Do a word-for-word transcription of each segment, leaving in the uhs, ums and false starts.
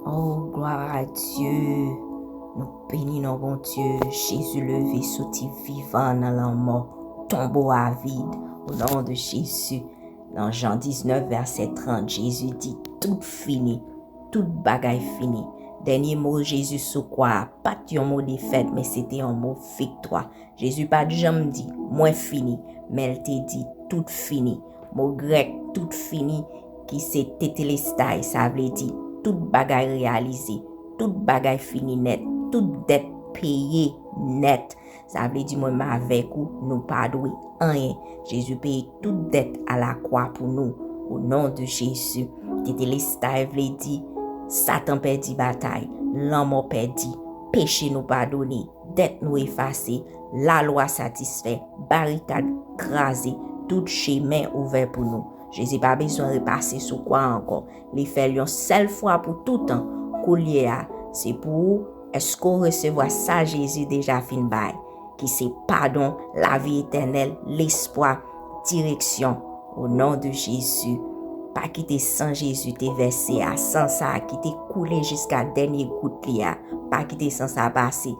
Oh, gloire à Dieu. Nou beni non Bondye. Jezi leve soti vivan nan lanmò. Tonbo a vid. Au nom de Jésus. Nan Jan diznèf, vèsè trant, Jezi di, tout fini. Tout bagay fini. Dènye mo Jezi sou kwa a pa t yon mo defèt, men se te yon mo viktwa. Jezi pa t janm di, mwen fini, men l te di, tout fini. Mo grèk tout fini, ki se tetelestai, sa vle di tout bagay reyalize, tout bagay fini nèt, tout dèt peye nèt. Sa vle di mwen m avèk ou, nou pa dwe anyen. Jezi peye tout dèt a lakwa pou nou. O non de Jezi. Tetelestai vle di Satan pèdi batay, lanmò pèdi, peche nou padone, dèt nou efase, lalwa satisfè, barikad kraze, tout chemen ouvè pou nou. Jezi pa bezwen repase sou kwa ankò. Li fè l yon sèl fwa pou toutan. Koulye a, se pou ou. Èske w resevwa sa Jezi deja fin bay? Ki se padon, lavi etènèl, lespwa, direksyon. O non de Jezi, pa kite san Jezi te vèse a, san sa a ki te koule jiska dènye gout li a, pa kite san sa a pase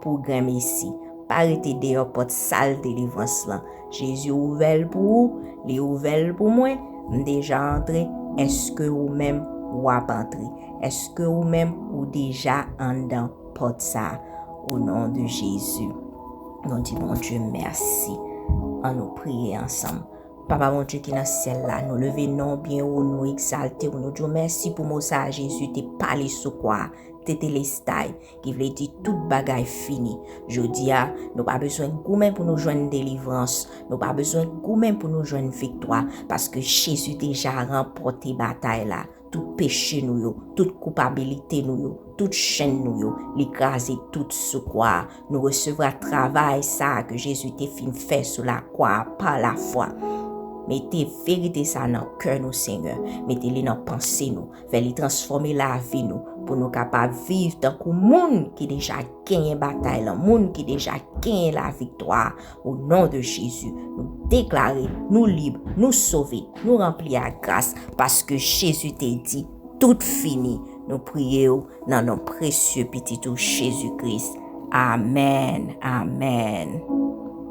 pou granmesi. Pa rete deyò pòt sal delivrans lan. Jezi ouvè l pou ou, li ouvè l pou mwen. M deja antre, èske ou menm w ap antre? Èske ou menm ou deja anndan pòt sa a? O non de Jezi, nou di Bondye mèsi. Ann nou priye ansanm. Papa Bondye ki nan syèl la, nou leve non w byen wo, nou egzalte w, nou di w mèsi pou mo sa a Jezi te pale sou kwa a, tetelestai, ki vle di tout bagay fini. Jodi a, nou pa bezwen goumen pou nou jwenn delivrans, nou pa bezwen goumen pou nou jwenn viktwa, paske Jezi deja ranpòte batay la. Tout peche nou yo, tout koupabilite nou yo, tout chenn nou yo, li kraze tout sou kwa a. Nou resevwa travay sa a ke Jezi te fin fè sou lakwa a pa lafwa. Mete verite sa a nan kè nou, Senyè. Mete li nan panse nou. Fè li transfòme lavi nou pou nou kapab viv tankou moun ki deja genyen batay lan, moun ki deja genyen laviktwa. O non de Jezi, nou deklare nou lib, nou sove, nou ranpli a gras, paske Jezi te di, tout fini. Nou priye w nan non presye Pitit ou Jezi Kris. Amèn. Amèn.